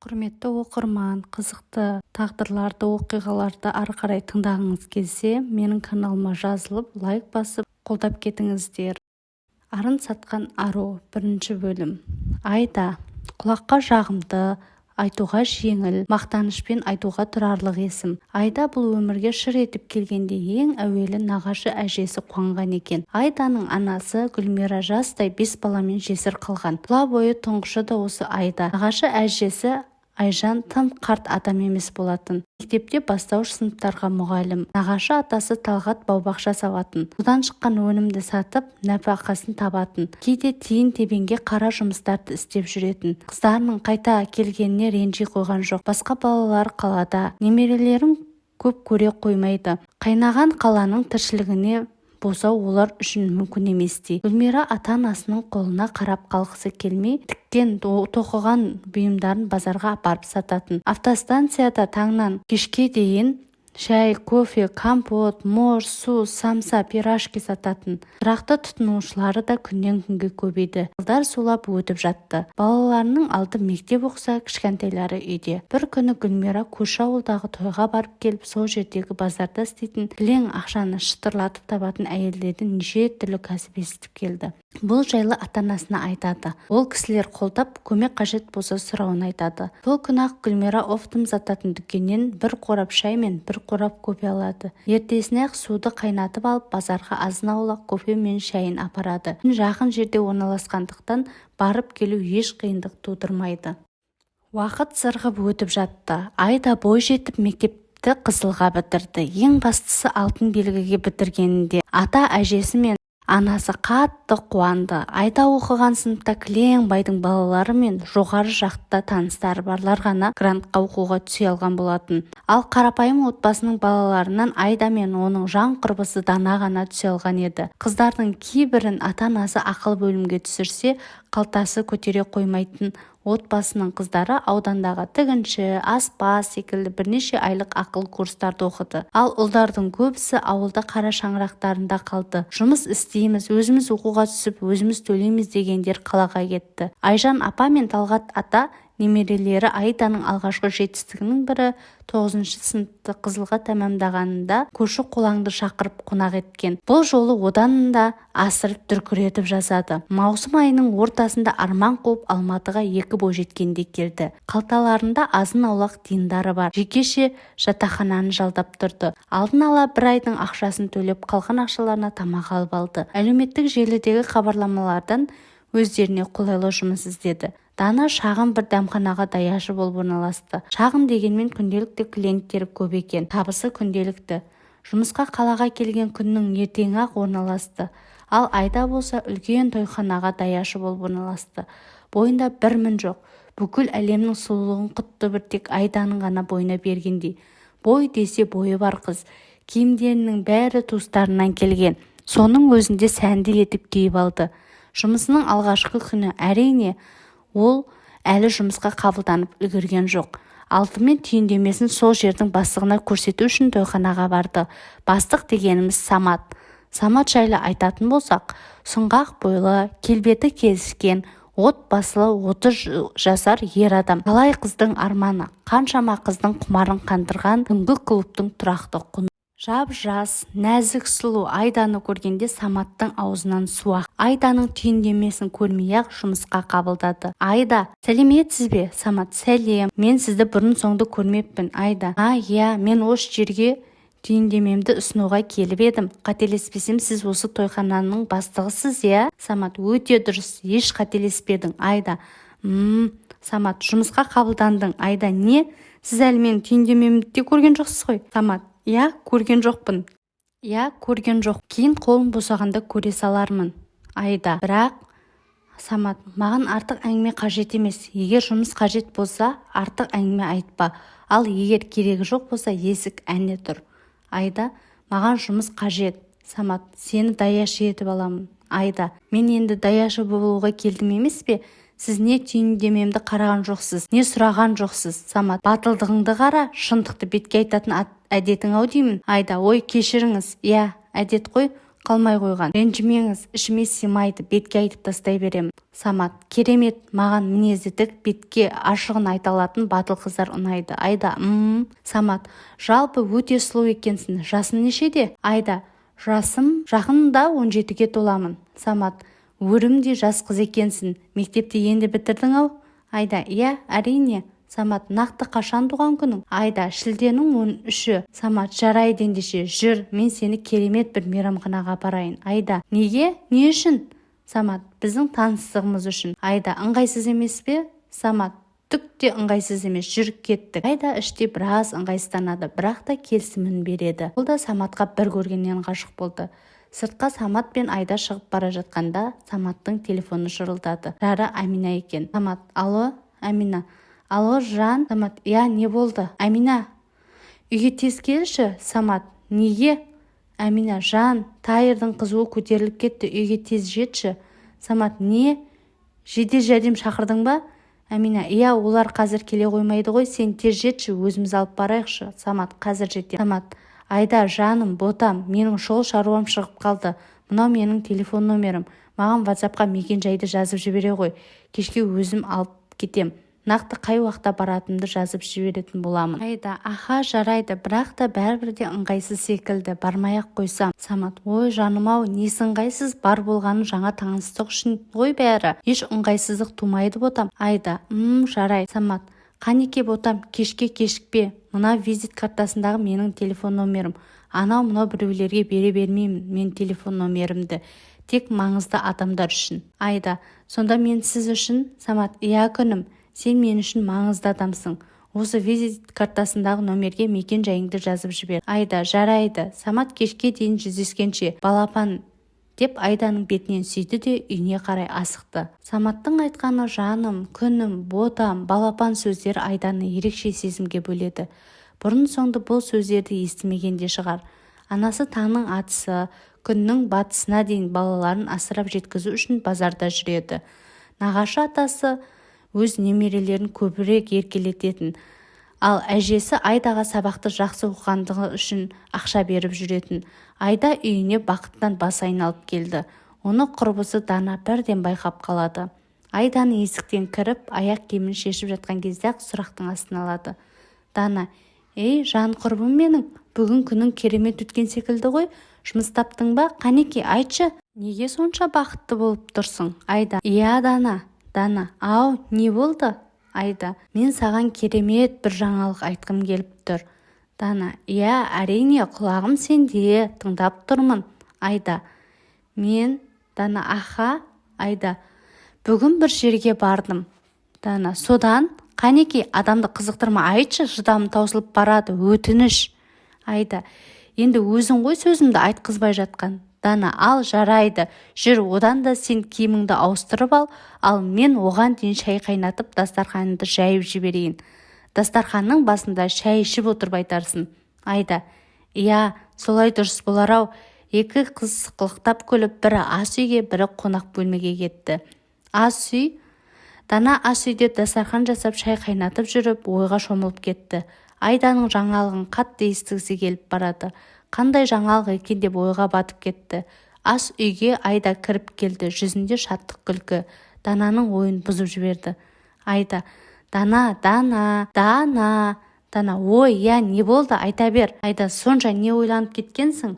Құрметті оқырман, қызықты тағдырларды, оқиғаларды ары қарай тыңдағыңыз келсе, менің каналыма жазылып, лайк басып, қолдап кетіңіздер. Арын сатқан ару. Бірінші бөлім. Айда. Құлаққа жағымды, айтуға жеңіл, мақтанышпен айтуға тұрарлық есім. Айда бұл өмірге шыр етіп келгенде ең әуелі нағашы әжесі қуанған екен. Айданың анасы Гүлмира жастай бес баламен жесір қалған. Тұла бойы тұңғышы да осы Айда. Нағашы әжесі Айжан тым қарт адам емес болатын. Мектепте бастауыш сыныптарға мұғалім. Нағашы атасы Талғат бау-бақша салатын. Содан шыққан өнімді сатып, нәпақасын табатын. Кейде тиын-тебенге қара жұмыстарды істеп жүретін. Қыздарының қайта келгеніне ренжи қойған жоқ. Басқа балалары қалада. Немерелерін көп көре қоймайды. Қайнаған қаланың тіршілігіне босау олар үшін мүмкін еместей. Гүлмира ата-анасының қолына қарап қалғысы келмей, тіккен, тоқыған бұйымдарын базарға апарып сататын. Автостанцияда таңнан кешке дейін шай, кофе, компот, морс, су, самса, пирожки сататын. Тұрақты тұтынушылары да күннен күнге көбейді. Жылдар зулап өтіп жатты. Балаларының алды мектеп оқыса, кішкентайлары үйде. Бір күні Гүлмира көрші ауылдағы тойға барып келіп, сол жердегі базарда істейтін, кілең ақшаны шытырлатып табатын әйелдерден неше түрлі кәсіп естіп келді. Бұл жайлы ата-анасына айтады. Ол кісілер қолдап, көмек қажет болса сұрауын айтады. Сол күні-ақ Гүлмира оптом сататын дүкеннен бір қорап шай мен бір қорап кофе алады. Ертесіне-ақ суды қайнатып алып, базарға азын-аулақ кофе мен шайын апарады. Жақын жерде орналасқандықтан барып келу еш қиындық тудырмайды. Уақыт зырғып өтіп жатты. Айда бой жетіп, мектепті қызылға бітірді. Ең бастысы, алтын белгіге бітіргенінде ата-әжесі мен анасы қатты қуанды. Айда оқыған сыныпта кілең байдың балалары мен жоғары жақта таныстары барлар ғана грантқа оқуға түсе алған болатын. Ал қарапайым отбасының балаларынан Айда мен оның жан құрбысы Дана ғана түсе алған еді. Қыздардың кейбірін ата-анасы ақылы бөлімге түсірсе, қалтасы көтере қоймайтын отбасының қыздары аудандағы тігінші, аспаз секілді бірнеше айлық ақылы курстарды оқыды. Ал ұлдардың көбісі ауылда қара шаңырақтарында қалды. Жұмыс істейміз, өзіміз оқуға түсіп, өзіміз төлейміз дегендер қалаға кетті. Айжан апа мен Талғат ата немерелері Айданың алғашқы жетістігінің бірі, тоғызыншы сыныпты қызылға тәмамдағанында көрші-қолаңды шақырып қонақ еткен. Бұл жолы одан да асырып, дүркіретіп жасады. Маусым айының ортасында арман қуып Алматыға екі бойжеткен де келді. Қалталарында азын-аулақ тиындары бар. Жекеше жатақхананы жалдап тұрды. Алдын ала бір айдың ақшасын төлеп, қалған ақшаларына тамақ алып алды. Әлеуметтік желідегі хабарламалардан өздеріне қолайлы жұмыс іздеді. Дана шағын бір дәмханаға даяшы болып орналасты. Шағын дегенмен күнделікті клиенттері көп екен. Табысы күнделікті. Жұмысқа қалаға келген күннің ертеңі-ақ орналасты. Ал Айда болса үлкен тойханаға даяшы болып орналасты. Бойында бір мін жоқ. Бүкіл әлемнің сұлулығын құтты бір тек Айданың ғана бойына бергендей. Бой десе бойы бар қыз. Киімдерінің бәрі туыстарынан келген. Соның өзінде сәнді етіп киіп алды. Жұмысының алғашқы күні, әрине, ол әлі жұмысқа қабылданып үлгерген жоқ. Алдымен түйіндемесін сол жердің бастығына көрсету үшін тойханаға барды. Бастық дегеніміз Самат. Самат жайлы айтатын болсақ, сұңғақ бойлы, келбеті келіскен, отбасылы 30 жасар ер адам. Талай қыздың арманы, қаншама қыздың құмарын қандырған түнгі клубтың тұрақты қонағы. Жап-жас, нәзік сұлу Айданы көргенде Саматтың аузынан су ақты. Айданың түйіндемесін көрмей-ақ жұмысқа қабылдады. Айда: Сәлеметсіз бе, Самат? Сәлем. Мен сізді бұрын-соңды көрмеппін. Айда: А, иә, мен осы жерге түйіндемемді ұсынуға келіп едім. Қателеспесем, сіз осы тойхананың бастығысыз, иә? Самат: Өте дұрыс, еш қателеспедің. Айда: Мм. Самат: Жұмысқа қабылдандың. Айда: Не, сіз әлі менің түйіндемемді де көрген жоқсыз ғой. Самат: Иә, көрген жоқпын. Иә, көрген жоқ. Кейін қолым босағанда көре салармын. Айда: Бірақ... Самат: Маған артық әңгіме қажет емес. Егер жұмыс қажет болса, артық әңгіме айтпа. Ал егер керегі жоқ болса, есік әне тұр. Айда: Маған жұмыс қажет. Самат: Сені даяшы етіп аламын. Айда: Мен енді даяшы болуға келдім емес пе? Сіз не түйіндемемді қараған жоқсыз, не сұраған жоқсыз. Самат: Батылдығыңды қара, шындықты бетке айтатын әдетің ау деймін. Айда: Ой, кешіріңіз, иә, әдет қой. Қалмай қойған. Ренжімеңіз, ішіме сыймайды, бетке айтып тастай беремін. Самат: Керемет, маған мінезі тік, бетке ашығын айта алатын батыл қыздар ұнайды. Айда: Мм. Самат: Жалпы өте сұлу екенсің, жасың нешеде? Айда: Жасым жақында 17-ге толамын. Самат: Өрімдей жас қыз екенсің, мектепті енді бітірдің-ау? Айда: Иә, әрине. Самат: Нақты қашан туған күнің? Айда: Шілденің 13-і. Самат: Жарайды ендеше, жүр, мен сені керемет бір мейрамханаға апарайын. Айда: Неге, не үшін? Самат: Біздің таныстығымыз үшін. Айда: Ыңғайсыз емес пе? Самат: Түк те ыңғайсыз емес, жүр, кеттік. Айда іштей біраз ыңғайсызданады, бірақ та келісімін береді. Ол да Саматқа бір көргеннен ғашық болды. Сыртқа Самат пен Айда шығып бара жатқанда, Саматтың телефоны шырылдады. Жары Әмина екен. Самат: Алло, Әмина. Алло, жан. Самат: Иә, не болды? Әмина: Үйге тез келші. Самат: Неге? Әмина: Жан, Тайырдың қызуы көтеріліп кетті, үйге тез жетші. Самат: Не, жедел жәрдем шақырдың ба? Әмина: Иә, олар қазір келе қоймайды ғой, сен тез жетші, өзіміз алып барайықшы. Самат: Қазір жетем. Самат: Айда, жаным, ботам, менің шұғыл шаруам шығып қалды. Мынау менің телефон номерім, маған ватсапқа мекен-жайды жазып жібере ғой. Кешке өзім алып кетем, нақты қай уақытта баратынымды жазып жіберетін боламын. Айда: Аха, жарайды, бірақ та бәрібір де ыңғайсыз секілді, бармай-ақ қойсам. Самат: Ой, жаным-ау, несі ыңғайсыз? Бар болғаны жаңа таныстық үшін ғой бәрі, еш ыңғайсыздық тумайды, ботам. Айда: Мм, жарайды. Самат: Қанеки, ботам, кешке кешікпе. Мына визит картасындағы менің телефон номерім. Анау-мынау біреулерге бере бермеймін мен телефон номерімді, тек маңызды адамдар үшін. Айда: Сонда мен сіз үшін? Самат: Иә, күнім, сен мен үшін маңызды адамсың. Осы визит картасындағы номерге мекен-жайыңды жазып жібер. Айда: Жарайды. Самат: Кешке дейін жүздескенше, балапан, деп Айданың бетінен сүйді де, үйіне қарай асықты. Саматтың айтқаны жаным, күнім, ботам, балапан сөздері Айданы ерекше сезімге бөледі. Бұрын-соңды бұл сөздерді естімеген де шығар. Анасы таңның атысы, күннің батысына дейін балаларын асырап жеткізу үшін базарда жүреді. Нағашы атасы өз немерелерін көбірек еркелететін, ал әжесі Айдаға сабақты жақсы оқығандығы үшін ақша беріп жүретін. Айда үйіне бақыттан басы айналып келді. Оны құрбысы Дана бірден байқап қалады. Айданы есіктен кіріп, аяқ киімін шешіп жатқан кезде-ақ сұрақтың астына алады. Дана: Ей, жан құрбым менің, бүгін күнің керемет өткен секілді ғой, жұмыс таптың ба? Қанеки, айтшы, неге сонша бақытты болып тұрсың? Айда: Иә, Дана. Дана: Ау, не болды? Айда: Мен саған керемет бір жаңалық айтқым келіп тұр. Дана: Иә, әрине, құлағым сенде, тыңдап тұрмын. Айда: Мен... Дана: Аха. Айда: Бүгін бір жерге бардым. Дана: Содан? Қанеки, адамды қызықтырма, айтшы, шыдамым таусылып барады, өтініш. Айда: Енді өзің ғой сөзімді айтқызбай жатқан. Дана: Ал, жарайды, жүр одан да, сен киіміңді ауыстырып ал, ал мен оған дейін шай қайнатып, дастарханды жайып жіберейін. Дастарханның басында шай ішіп отырып айтарсың. Айда: Иә, солай дұрыс болар-ау. Екі қыз сықылықтап күліп, бірі ас үйге, бірі қонақ бөлмеге кетті. Ас үй. Дана ас үйде дастархан жасап, шай қайнатып жүріп, ойға шомылып кетті. Айданың жаңалығын қатты естігісі келіп барады. Қандай жаңалық екен деп ойға батып кетті. Ас үйге Айда кіріп келді. Жүзінде шаттық күлкі Дананың ойын бұзып жіберді. Айда: Дана, Дана, Дана! Дана: Ой, иә, не болды, айта бер. Айда: Сонша не ойланып кеткенсің?